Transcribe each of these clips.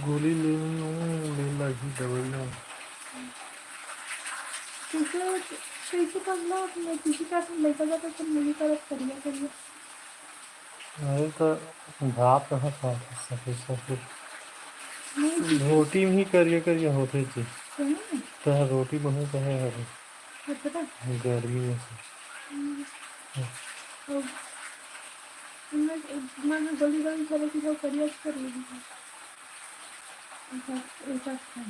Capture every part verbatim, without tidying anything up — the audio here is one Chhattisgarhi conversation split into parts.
गोली लेनी हूँ, ले लगी दवाइयाँ। कैसे, कैसे पगला अपने किसी का लड़का जाता तो मुझे तरफ करिया करिया। अरे तो भाप कहाँ खात हस सफेद सफेद? नहीं, किसी रोटी में ही करिया करिया होथे जी। सही में? तो रोटी बहुत है हरे। अच्छा। गर्मी में से। हम्म। तो मैं, मैं गोली गोली करे कि वो करिया कर लेगी। ऐसा, ऐसा है।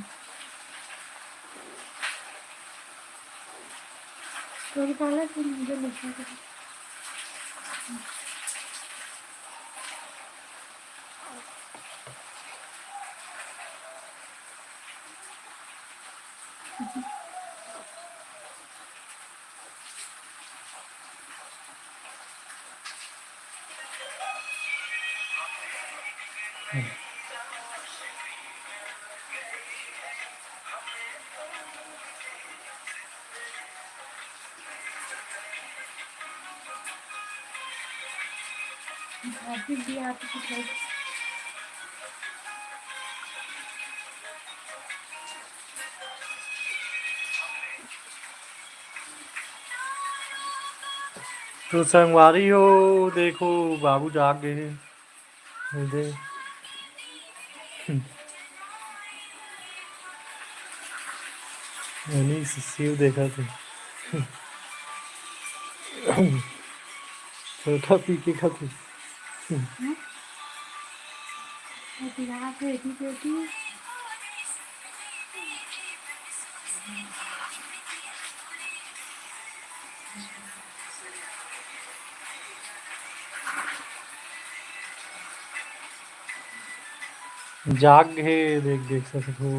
तो निकाला फिर मुझे लिखा था। तो संगवारी हो, देखो बाबू जाग गए हैं। ये दे। नहीं, शिव देखा थे। छोटा पी के खाते। जाग हे, देख, देख सकत हो।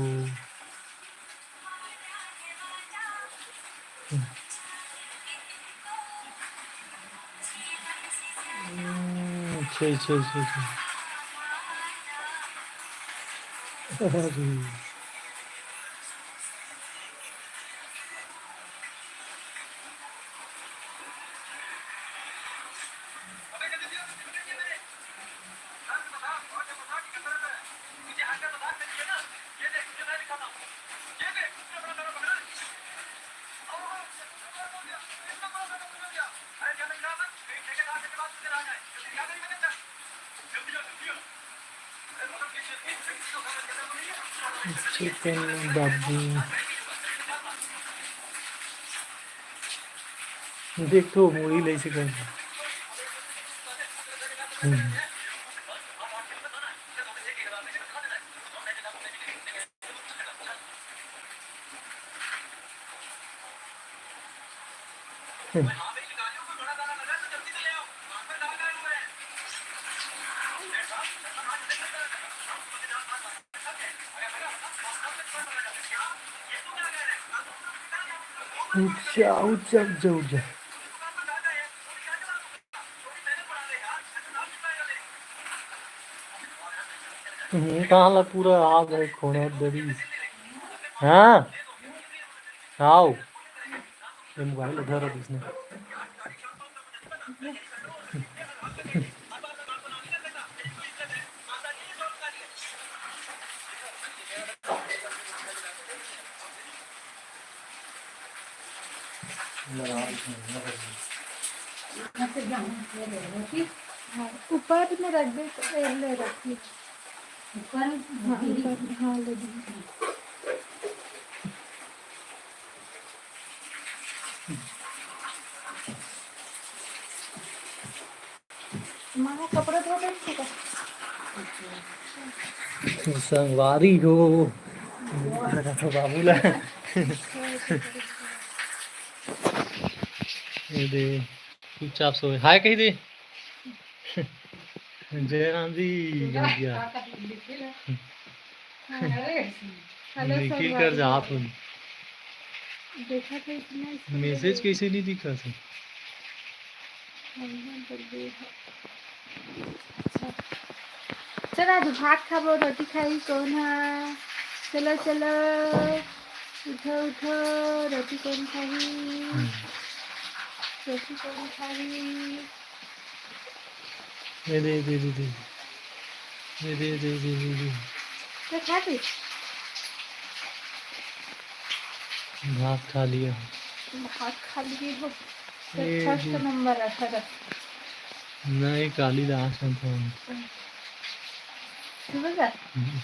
हम्म, छे, छे, छे, छे। अरे। चिकन बाबू। देख तो मुड़ी ले से कर। हम्म। उठ जा, उठ जा, उठ जा, उठ जा। हम्म, कहाँ ला पूरा आ गए खोना दरी। हाँ, आओ। ये मोबाइल उधर रख इसने। ऊपर में रख दे, ले रखिए। ऊपर? हाँ, ऊपर, हाँ, ले दीजिए। माँ, कपड़ा धो रहे थे का? संगवारी हो। लगा तो बाबू ला। ये दे, चुपचाप सोए। हाय कही दे। जय राम जी, गंजिया। अरे, hello, निखिल कर जात हूँ। देखा तो इतना इसको मैसेज कैसे नहीं दिखा था? अच्छा। चल, आज भात खाबो, रोटी खाई कौन हा? चलो, चलो, उठो, उठो, रोटी कौन खाई? हम्म। रोटी कौन खाई? ये दे, दे, दे, दे। ये दे, दे, दे, दे, दे। तो खा ली। भात खा लिया। भात खा लिए हो। तो ए, फर्स्ट नंबर है, खा। नहीं, काली लास्ट में था। सुबह का? हम्म।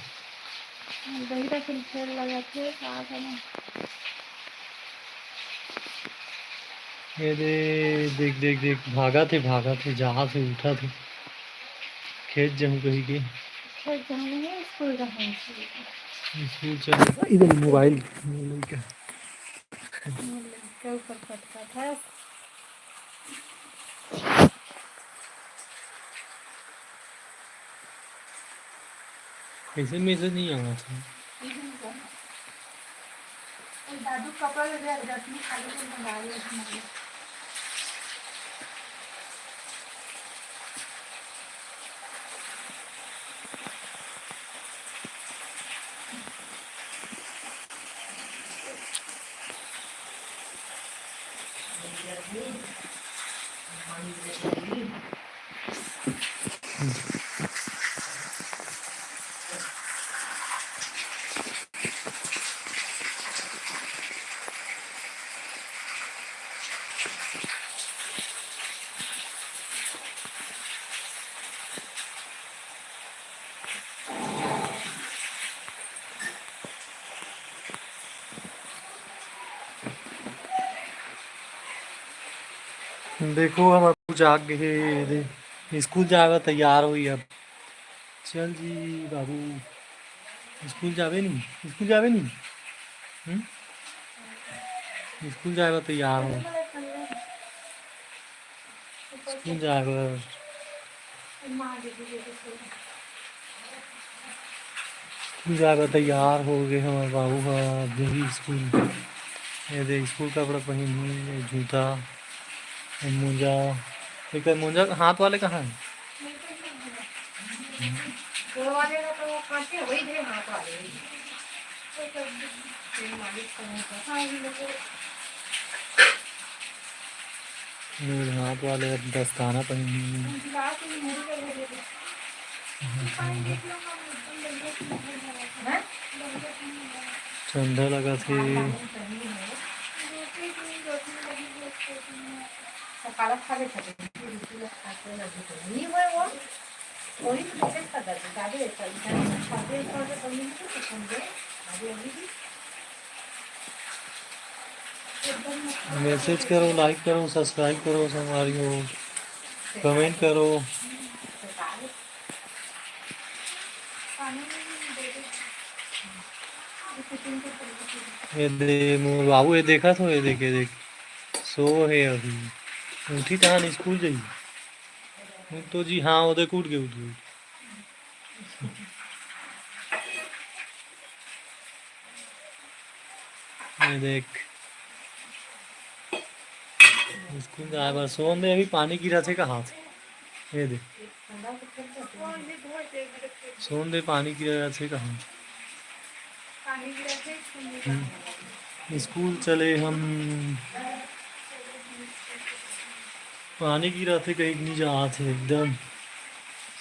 दही रख के फेर लगा थे, का करना? ये दे, देख, देख, देख, भागत हे, भागत हे, जात हे, उठत हे। खेत जाहूं कही के। खेत जाहूं नहीं, स्कूल जाहूं, स्कूल। स्कूल चल, इधर मोबाइल, मोबाइल का। मोबाइल के ऊपर पटका था। कैसे मैसेज नहीं आना था? दादू कपड़ा ले दे, रश्मि खाली दिन में डाल ले। देखो, हमर बाबू जाग गे हे, स्कूल जाए बर तैयार होही अब। चल जी बाबू, स्कूल जाबे नी, स्कूल जाबे नी, हम्म? स्कूल जाए बर तैयार हो। स्कूल जाए बर। स्कूल जाए बर तैयार हो गे हमर बाबू ह, अब जही स्कूल। ये दे, स्कूल कपड़ा पहिन हे, ये जूता, ये मोजा। एकर मोजा हाथ वाले कहाँ हे? मोर हाथ वाले अब दस्ताना पहिने हे। ठंडा लगत हे। Message करो, like करो, subscribe करो संगवारी हो, comment करो। ये दे मोर बाबू, ये देखत हो, ये देख, ये देख, सो हे अभी, उठी तहान स्कूल जाही। तो जी हाँ, वो देख, उठ गे, उठ गे, उठ गे। ये देख, स्कूल जाए बर सोन दे, अभी पानी गिरत हे कहाँ से? ये दे, सोन दे, पानी गिरत हे कहाँ? हम्म। स्कूल चले हम। पानी गिरत हे कहीं नहीं जात हे, एकदम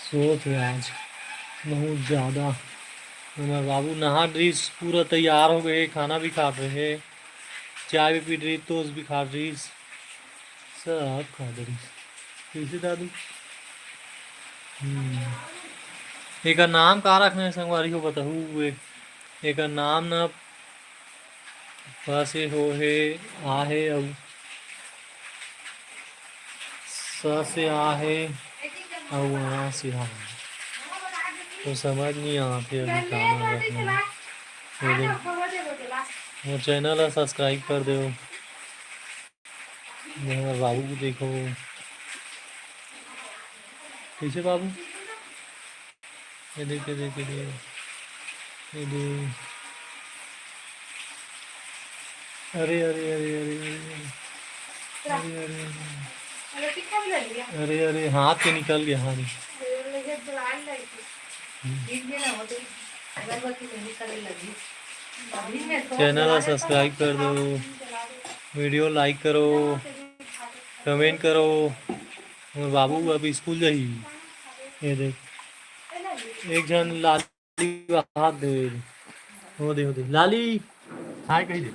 सोत हे आज बहुत ज़्यादा। हमर बाबू नहा ड्रिस, पूरा तैयार हो गए, खाना भी खा रहे, चाय भी पी रही, toast भी खा रही, सब खा रही। कैसे दादू? हम्म। एकर नाम का रखना है संगवारी हो, बताहू? ए-, एकर नाम ना प से हो हे, आ हे, अउ स से आ हे, अउ आ से आ हे। तो समझ नहीं आते अभी का नाम रखना है। तो दे-, वो channel ला subscribe कर दो। मेरा बाबू भी देखो। कैसे बाबू? ये देख, ये देख, ये देख। ये देख। अरे, अरे, अरे। अरे, अरे, अरे। अरे, अरे, हाथ के निकल गया, हाँ रे। हम्म। Channel ला subscribe कर दो, video like करो, comment करो। मोर बाबू अभी स्कूल जाही। ये देख, एक झन ला लाली हाथ दे। हो दे, हो दे। लाली, हाय कही दे।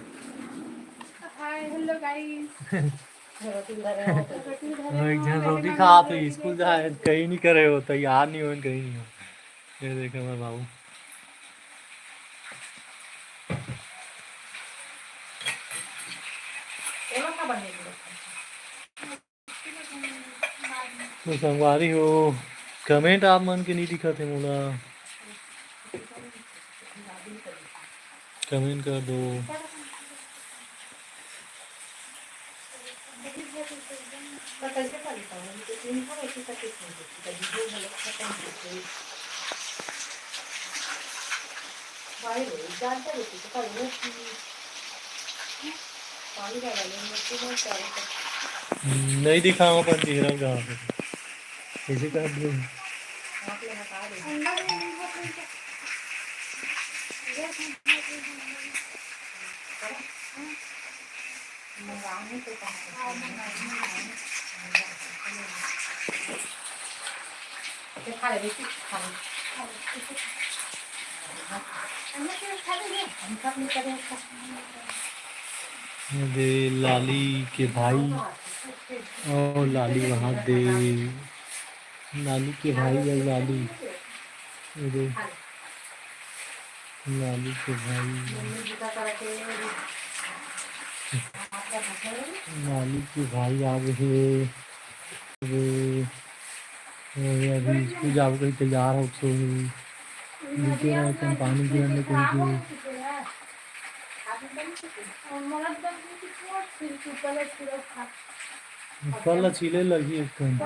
हाय, हेलो गाइस। वो एक झन रोटी खात हे, स्कूल जाए, कहीं नहीं करे हो, तैयार नहीं हो, कहीं नहीं हो। ये देखे हमारे बाबू। तो संगवारी हो, कमेंट आप मन के नहीं दिखत हे मोला। कमेंट कर दो। नहीं दिखाओ अपन चेहरा कहाँ पे। कैसे कर दिए? दे लाली के भाई, ओ लाली वहाँ दे, लाली के भाई और लाली, ये दे। लाली के भाई, लाली के भाई आ गए हे। अभी, अभी स्कूल जाबो कही तैयार हो सो ही। नीचे रहे तन पानी गिरन ले कही के। ऊपर ला छीले लगही एक ठन।